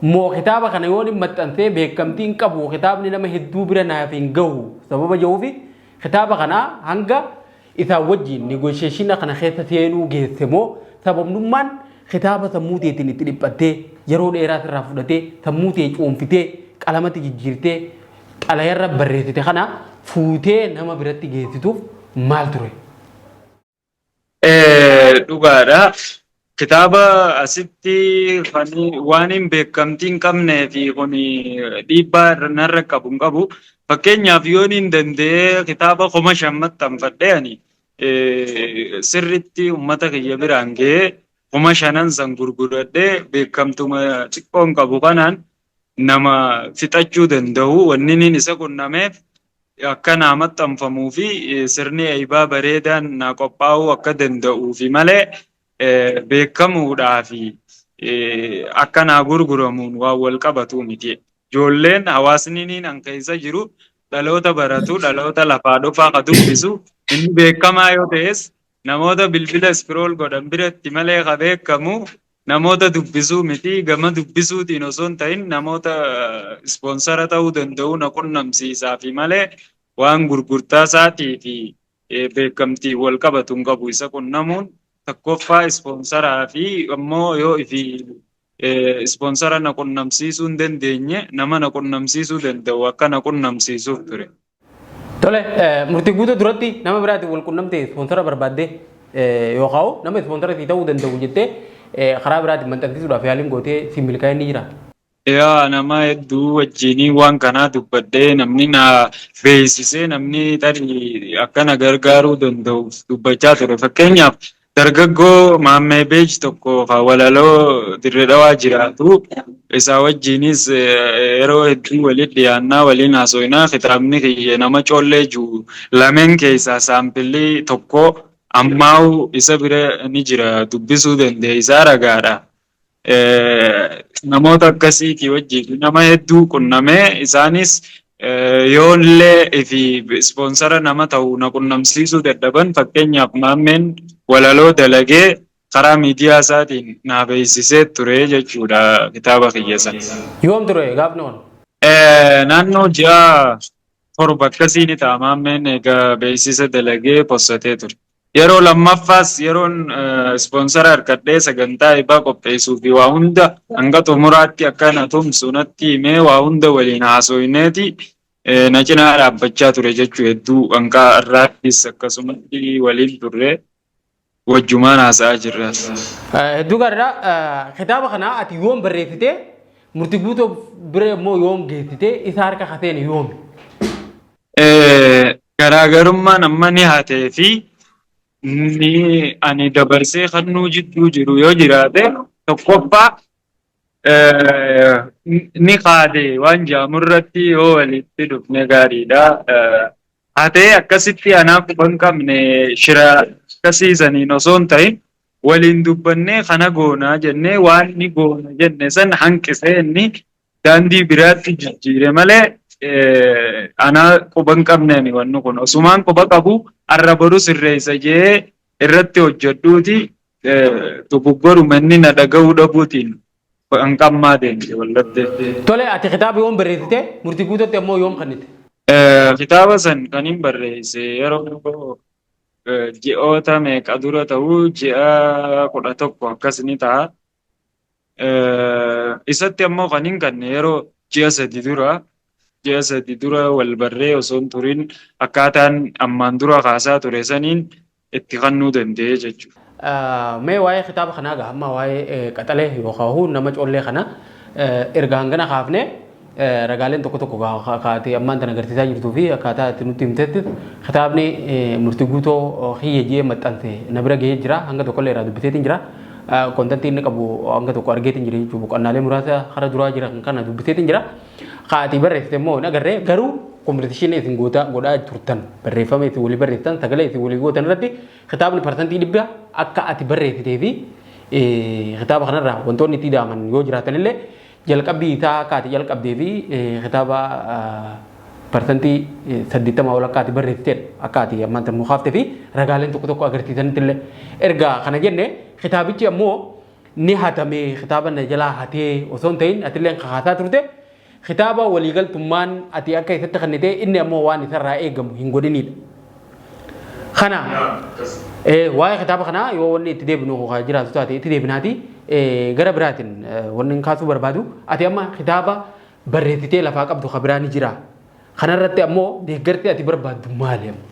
moo kitaaba kana yoon maxxansee beekamtii hin qabu, kitaabni nama hedduu bira naaf hin gahu sababa jiruufi kitaaba kana hanga isaan wajjin negotiation kana keessa seenuu geesse moo, sababnummaan kitaaba sammuu teetiin itti dhiphattee, yeroo dheeraa sirraa fudhatee, sammuu tee cuunfitee, qalamatti jijjiirtee, xalayarra barreessite kana fuutee nama biratti geessituuf maal ture? Dhugaadha. Kitaaba asitti waan hin beekamtii hin qabnee fi kun dhiibbaa narra qabu hin qabu. Fakkeenyaaf, yoon hin danda'ee kitaaba 5,000 maxxanfadhee, ani sirritti uummata kiyya biraan ga'ee 5,000n san gurguradhee, beekamtuma xiqqoon qabu kanaan nama fixachuu danda'u. Wanni inni isa qunnameef akka naa maxxanfamuu fi sirni eeybaa bareedaan naa qophaa'uu akka danda'uu fi malee beekamuudhaa fi akka naa gurguramuun waan wal qabatu miti. Ijoolleen hawaasni niin an keessa jiru dhaloota baratu, dhaloota lafaa dhufaa ka dubbisu, inni beekamaa yoo ta'es namoota bilbila scroll godhan biratti malee ka beekamu namoota dubbisuu miti. Gama dubbisuutiin osoo hin ta'in namoota sponsor ta'uu danda'u na qunnamsiisaa fi malee waan gurgurtaa isaatii fi beekamtii wal qabatu hin qabu. Isa qunnamuun tokkoffaa sponsoraa fi ammoo yoo ifi sponsor na qunnamsiisuu hin dandeenye, nama na qunnamsiisuu danda'u akka na qunnamsiisuuf ture. Tole, Murtii Guutuu, duratti nama biraatiin wal qunnamtee sponsor barbaaddee yookaan nama sponsor sii ta'uu danda'u jettee karaa biraatiin maxxansiisuudhaaf yaaliin gootee si milkaa'ee ni jira? Yaa, nama hedduu wajjinii waan kanaa dubbadhee, namni na beeksisee, namni tarii akka na gargaaruu danda'u dubbachaa ture. Fakkeenyaaf, dargaggoo Maammee Beej tokko kan walaloo Dirree Dhawaa jiraatu, isaa wajjinis yeroo hedduu walitti dhiyaannaa, waliin haasofnaa. Kitaabni kiyya nama coollee jiru lameen keessaa sample tokko ammaa'u isa bira ni jira, dubbisuu dandeessaa, ragaadha. Namoota akkasiitii wajjin nama hedduu qunnamee, isaanis yoollee fi sponsor nama ta'u na qunnamsiisuu dadhaban. Fakkeenyaaf, Maammeen walaloo dalagee karaa miidiyaa isaatiin naa beeksisee ture jechuudha kitaaba kiyya sana. Yoom ture gaafni kun? Naannoo ji'a 7 akkasii ni ta'a, Maammeen egaa beeksisa dalagee postatee ture. Yeroo lammaffaas yeroon sponsor harkadhee sagantaa eebbaa qopheessuu fi waa hunda hanga xumuraatti akka na tumsu natti himee, waa hunda waliin haasofneeti na cinaa dhaabbachaa ture jechuu. Hedduu hanga har'aattis akkasumatti waliin turre, wajjumaan haasa'aa jirras. Hedduu gaariidha. Kitaaba kana ati yoom barreessitee, Murtii Guutuu bira immoo yoom geessitee, isa harka kaseene yoomi? Garaagarummaan amma ni hatee fi ni ani dabarsee kannuu jidduu jiru yoo jiraate, tokkoffaa ni kaade waan jedhamu irratti yoo walitti dhufne gaariidha. Hatee akkasitti anaaf quba hin qabne, shira akkasiisaniin osoo hin ta'in, waliin dubbannee kana goonaa jennee, waan ni goona jenne san hanqisee inni daandii biraatti jijjiire malee anaa quba hin qabneeni. Wanni kun osumaan quba qabu arra boru sirreessa jee irratti hojjedhuuti, dogoggoruma inni na dhaga'uu dhabuutiin hanqammaa deemte wallattee. Tole, ati kitaaba yoom barreessite? Murtii Guutuutti ammoo yoom kennite? Kitaaba san kan hin barreesse yeroo ji'oota meeqa dura ta'uu, ji'a 11 akkas ni ta'a. Isatti ammoo kan hin kanne yeroo ji'a 3 dura wal barree osoo hin turin akkaataan ammaan dura kaasaa ture saniin itti kennuu danda'e jechuudha. Mee waa'ee kitaaba kanaa gaa, amma waa'ee qaxalee yookaan nama collee kana erga hangana kaafne, ragaaleen tokko tokko kaatee ammaan tana agarsiisaa jirtuu fi akkaataa itti nutti himtetti kitaabni murtii guutoo kiyya jee maxxanse na bira gahee jira. Hanga tokkollee irraa dubbiseetiin jira. Contentii inni qabu hanga tokko argeetiin jira jechuudha. Boqonnaalee muraasa kara duraa jiran kana dubbiseetiin jira. Kaatii barreessite immoo hin agarree, garuu conversationii isin godhaa turtan, barreeffama isin walii barreessitan, sagalee isin walii gootan irratti kitaabni 100% akka ati barreessitee fi kitaaba kanarraa wantoonni itti ida'aman yoo jiraatan illee jalqabbii isaa akka ati jalqabdee fi kitaaba 80% ol akka ati barreessiteedha akka ati ammaan tan nu kaaftee fi ragaaleen tokko tokko agarsiisanitti illee. Erga kana jenne, kitaabichi ammoo ni hatame, kitaaba na jalaa hatee osoo hin ta'in, atillee kakaasaa turte kitaaba waliigaltummaan ati akka isatti kennite, inni ammoo waan isarraa eegamu hin godhinidha. Kana waa'ee kitaaba kanaa yoo wanni itti deebinu jiraatu taate itti deebinaati. Gara biraatiin wanni hin kaasuu barbaadu, ati amma kitaaba barreessitee lafaa qabdu ka biraa ni jira. Kanarratti ammoo deeggarsi ati barbaaddu maali amma?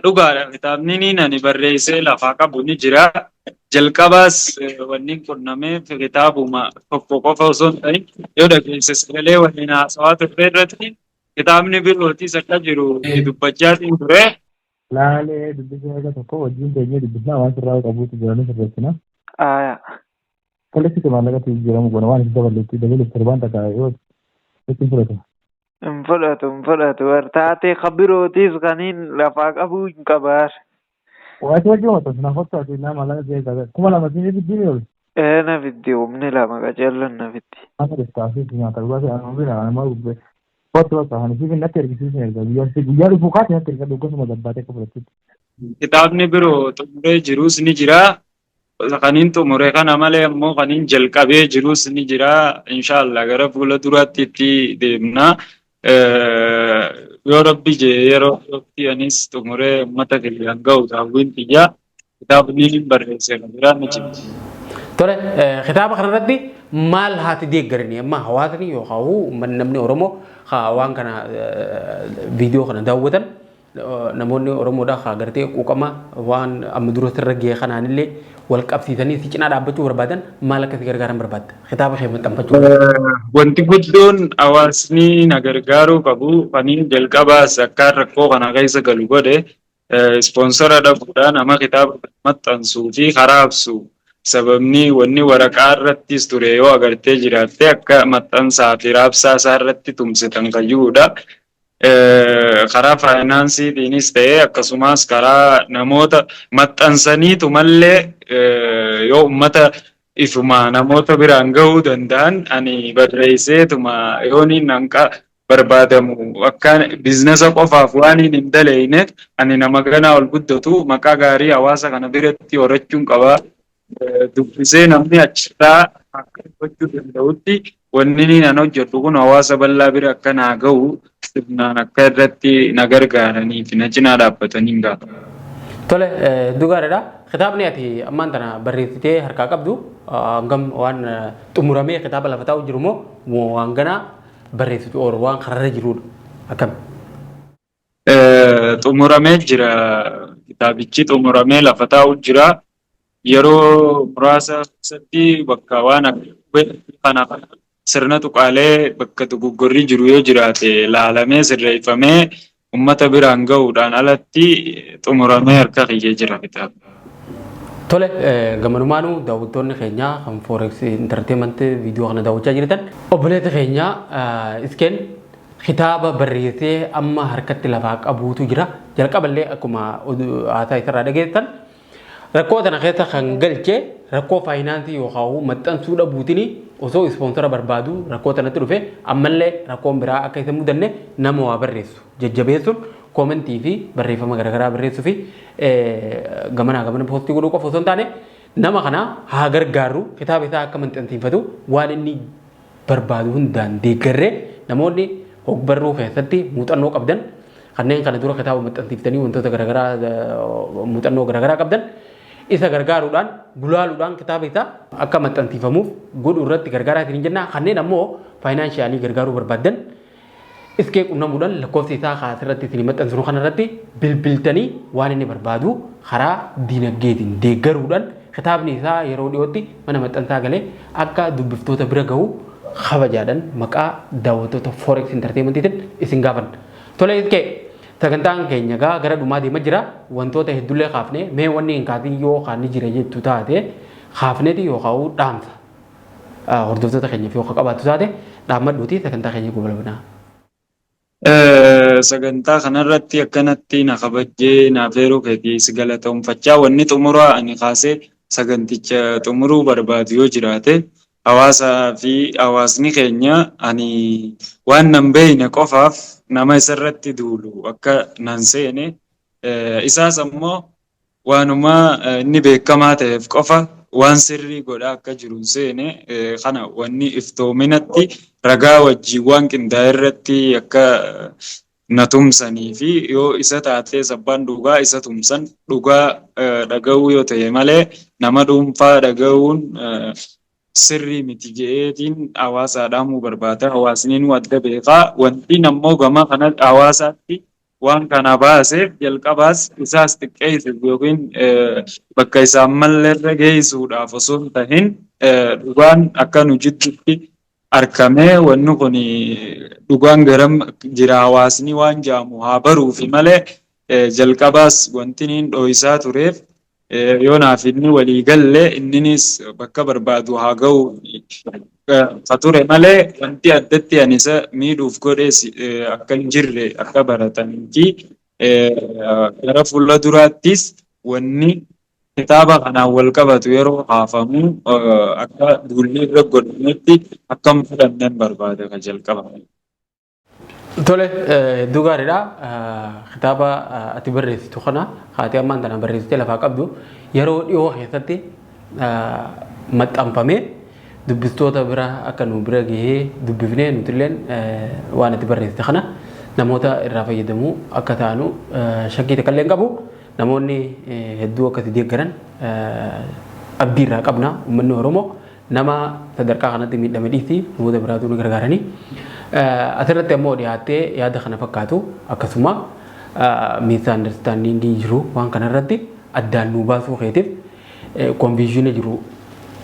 Dhugaadha, kitaabni ni ani barreessee lafaa qabu ni jira. Jalqabaas wanni qunnameef kitaabuma tokko qofa osoo hin ta'in, yoo dhageesse sagalee waliin haasawaa turre irratti kitaabni birootis akka jiru dubbachaatiin ture. Laalee dubbisuu haga tokko wajjin teenyee dubbisnaa, waan sirraa qabuutu jiranii sirreessina. Aya. Kallattii maallaqatti jijjiiramu goona, waan itti daballeetti dabaluuf torbaan takka yoo itti fudhata. Hin fudhatu, hin fudhatu. Taatee ka birootis kaniin lafaa qabuu hin qabaar. Waati wajjin maxxansu naaf otoo ati naa maallaqa kee 2000 siin fiddiin oolu. Ee, na fiddi, humni lama qaceelloon na fiddi. Akka dhuftaa fi nyaata dhugaatii anuma bira anuma gubbee. Kottu bakka ani siif natti ergisiisin erga guyyaa guyyaa dhufuu kaate natti erga gosa gabbaatee akka fudhattutti. Kitaabni biroo xumuree jirus ni jira. Kaniin xumure kana malee ammoo kaniin jalqabee jirus ni jira. Inshaallah gara fuula duraatti itti deemna. Yoo Rabbi jee yeroo dhiyootti anis xumuree uummata kiyyaan gahu daawwiin kiyya, kitaabni ni barreesse kan biraa ni jira. Tole, kitaaba kanarratti maal haati deeggaranii amma hawaasni yookaan uummanni, namni Oromoo waan kana viidiyoo kana daawwatan, namoonni Oromoodhaa haa gartee quuqama waan amma dura sirra ga'e kanaanillee wal qabsiisanii si cinaa dhaabbachuu barbaadan, maal akka si gargaaran barbaadda kitaaba kee maxxanfachuu? Wanti guddoon hawaasni na gargaaruu qabu, kaniin jalqabaas akkaan rakkoo kana keessa galu godhe, sponsora dhabuudha, nama kitaaba maxxansuu fi karaa ibsu. Sababni wanni waraqaa irrattis ture yoo agartee jiraatte akka maxxansaa fi raabsaa isaa irratti tumsitan kayyuudha. Karaa faayinaansiitiinis ta'ee akkasumas karaa namoota maxxansaniitu mallee yoo ummata ifuma namoota biraan gahuu danda'an, ani barreesseetuma yooniin hanqa barbaadamu akka businessa qofaaf waan hin daleyneef, ani nama ganaa ol guddatu maqaa gaarii hawaasa kana biratti horachuun qabaa. Dubbisee namni achirraa akka gochuu danda'utti wanni inni nan hojjedhu kun hawaasa bal'aa bira akka naa gahu sirnaan akka irratti na gargaaranii fi na cinaa dhaabbatanii gaafa. Tole, hedduu gaariidha. Kitaabni ati ammaan tana barreessitee harkaa qabdu hangam waan xumuramee kitaaba lafa taa'u jiru moo waan ganaa barreessitu oolu waan kararra jirudha? Akkam? Xumuramee jira. Kitaabichi xumuramee lafa taa'u jira. Yeroo muraasa keessatti bakka waan kana sirna tuqaalee bakka dogoggorri jiru yoo jiraate laalamee sirreeffamee uummata biraan gahuudhaan alatti xumuramee harka kiyya jira kitaabni. Tole, gamanumaanuu daawwattoonni keenya kan Forex Entertainment viidiyoo kana daawwachaa jirtan, obboleessa keenya Iskeen kitaaba barreessee amma harkatti lafaa qabuutu jira. Jalqaballee akkuma haasaa isarraa dhageessan, rakkoo tana keessa kan galche rakkoo faayinaansii yookaan maxxansuu dhabuutiin osoo sponsora barbaadu rakkoo tanatti dhufe. Ammallee rakkoon biraa akka isa mudanne nama waa barreessu jajjabeessuun commentii fi barreeffama garaagaraa barreessuu fi gamanaa gamana postii godhuu qofa osoo hin taane, nama kana haa gargaarru. Kitaaba isaa akka maxxansiifatu waan inni barbaadu hundaan deeggarree, namoonni hogbarruu keessatti muuxannoo qabdan, kanneen kana dura kitaaba maxxansiiftanii wantoota garaagaraa muuxannoo garaagaraa qabdan, Isa gargaaruudhaan gulaaluudhaan kitaaba isaa akka maxxansiifamuuf godhu irratti gargaaraa isin jenna. Kanneen ammoo financially gargaaruu barbaaddan iskee qunnamuudhaan lakkoofsa isaa asirratti isin maxxansinu kanarratti bilbiltanii waan inni barbaadu karaa diinagdeetiin deeggaruudhaan kitaabni isaa yeroo dhiyootti mana maxxansaa galee akka dubbiftoota bira gahu kabajaadhaan maqaa daawwattoota Forex Entertainmentiitiin isin gaafanna. Tole iskee, sagantaan keenya gaa gara dhumaa deemaa jira. Wantoota hedduullee kaafne, mee wanni hin kaasin yoo kaanni jira jettu taate kaafneeti yookaan dhaamsa hordoftoota keenyaaf yoo qabaattu taate dhaammadhuuti sagantaa keenya gobolabnaa. Sagantaa kanarratti akkanatti na kabajjee naaf yeroo keetii si galatoomfachaa, wanni xumuraa ani kaasee saganticha xumuruu barbaadu yoo jiraate, hawaasaa fi hawaasni keenya ani waan nan beekne qofaaf nama isarratti duulu akka nan seene, isaas ammoo waanuma inni beekamaa ta'eef qofa waan sirrii godhaa akka jiru hin seene. Kana wanni iftoominatti ragaa wajjin waan qindaa'e irratti akka na tumsanii fi yoo isa taatee abbaan dhugaa isa tumsan, dhugaa dhaga'uu yoo ta'e malee nama dhuunfaa dhaga'uun sirrii miti je'eetiin hawaasaa dhaamuu barbaada. Hawaasni nu adda beekaa. Wanti ammoo gama kana hawaasaatti waan kana baaseef jalqabaas isaas xiqqeessuuf yookiin bakka isaan malleerra geessuudhaaf osoo hin tahin, dhugaan akka nu jidduutti argamee wanni kun dhugaan garam jira hawaasni waan jaamu haa baruufi malee, jalqabaas wanti inni dhoo'isaa tureef yoo naaf inni walii galle inninis bakka barbaadu haa ga'u ka ture malee, wanti addatti ani isa miidhuuf godhes akka hin jirre akka baratanii fi gara fuula duraattis wanni kitaaba kanaan wal qabatu yeroo haafamu akka duulli irra godhametti akka hin fudhannen barbaada ka jalqaba. Tole, hedduu gaariidha. Kitaaba ati barreessitu kana haati ammaan tana barreessitee lafaa qabdu yeroo dhiyoo keessatti maxxanfamee dubbistoota bira akka nu bira gahee dubbifnee nutilleen waan ati barreessite kana namoota irraa fayyadamuu akka taanu shakkii takka illee hin qabu. Namoonni hedduu akkasi deeggaran abdii irraa qabna. Uummanni Oromoo nama sadarkaa kanatti miidhame dhiisi, namoota biraatu nu gargaaranii. Asirratti ammoo dhiyaattee yaada kana fakkaatu akkasuma misunderstanding jiru waan kanarratti addaan nu baasuu keetiif, confusion jiru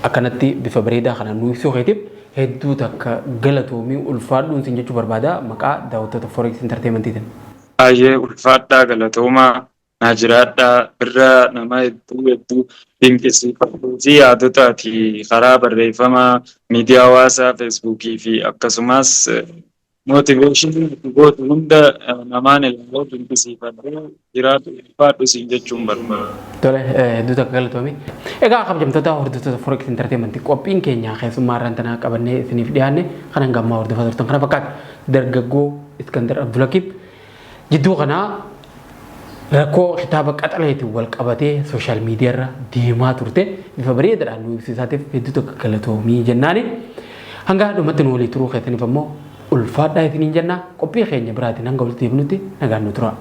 akkanatti bifa bareedaa kana nu ibsuu keetiif hedduu takka galatoomii, ulfaadhuun sin jechuu barbaada maqaa daawwattoota Forex Entertainmentiitiin. Baay'ee ulfaadhaa, galatoomaa, naa jiraadhaa. Birra nama hedduu hedduu dinqisiifadhuu fi yaadota ati karaa barreeffamaa miidiyaa hawaasaa Feesbuukii fi akkasumas motivation gootu hunda namaan ilaaluu dinqisiifadhuu jiraatu, ulfaadhu siin jechuun barbaada. Tole, hedduu takka galatoomi. Egaa kabajamtoota hordoftoota Forex Entertainment, qophiin keenya keessummaa irraan tanaa qabannee isiniif dhiyaanne kan hanga ammaa hordofaa turtan kana fakkaata. Dargaggoo Iskandar Abdulakiim jidduu kanaa rakkoo kitaaba qaxaleetiin wal qabatee social media irra deemaa turte bifa bareedaadhaan nu ibsiisaatiif hedduu tokko galatoomii jennaani. Hanga dhumatti nu walii turuu keessaniif ammoo ulfaadhaa isiniin jenna. Qophii keenya biraatiin hanga walitti deebinutti nagaan nu tura.